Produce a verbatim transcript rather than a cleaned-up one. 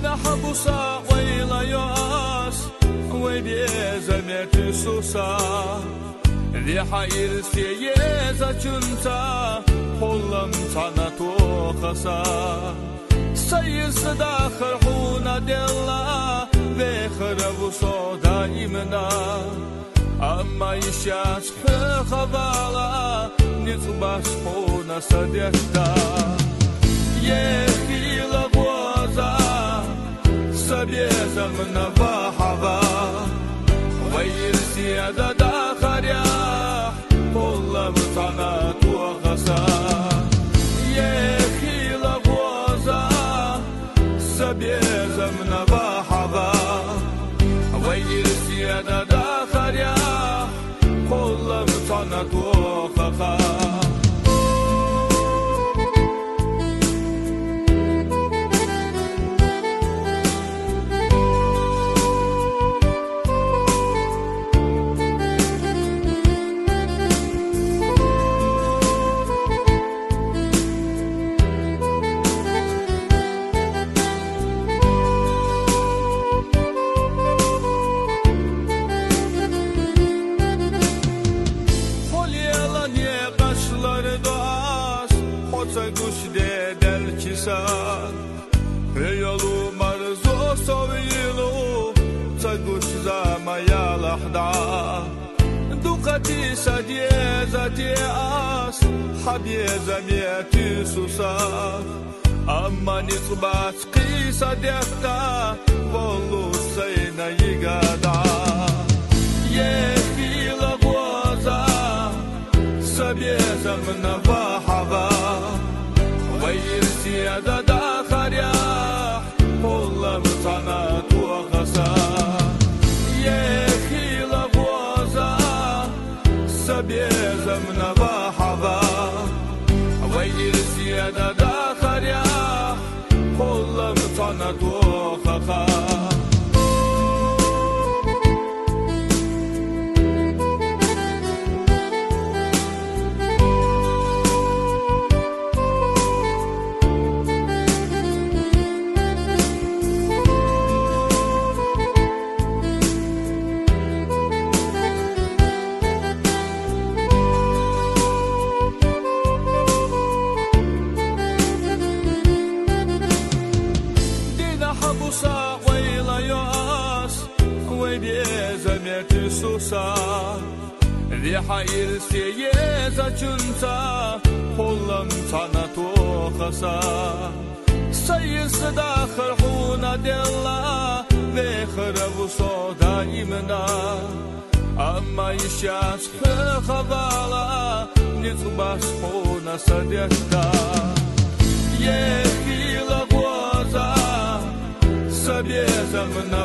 Нахьа буса ойла йоас, вай безаме туьсуса. Вехьа ирсе езачунца, хӀуллам цхьана тохаса. Са ирс дахар хьуна делла, вехар ву со даимна. Амма йиш яц хьоьха вала, ницкъ бац хьуна са дегӀ тӀа. Ехила гӀоза, са безамна вахьава, вай ирсе да дахарехь, хӀуллам цхьана тохаса. Ехила гӀоза, са безамна вахьава, вай ирсе да дахарехь, хӀуллам цхьана тохаха. Хьо лела некъаш лардо ас, хьо ца гуш де делчи са. Хьо йолу марзо сов йилу, ца гуш зама ялахь дӀа. Дукха тийса деза те ас, хьан безаме туьсуса. Амма ницкъ бац кхийса дехка, воллуш сайна йигадӀа. Ехила гӀоза, са безамна вахьава, вай ирсе да дахарехь, хӀуллам цхьана тохаса. Ехила гӀоза, са безамна вахьава, вай ирсе да дахарехь, хӀуллам цхьана тохаха. Динахь буса ойла йоас, вай безаме туьсуса. Вехьа ирсе езачунца, хӀуллам цхьана тохаса. Са ирс дахар хьуна делла, вехар ву со даимна. Амма йиш яц хьоьха вала, ницкъ бац хьуна са дехка. Ехила гӀоза, са безамна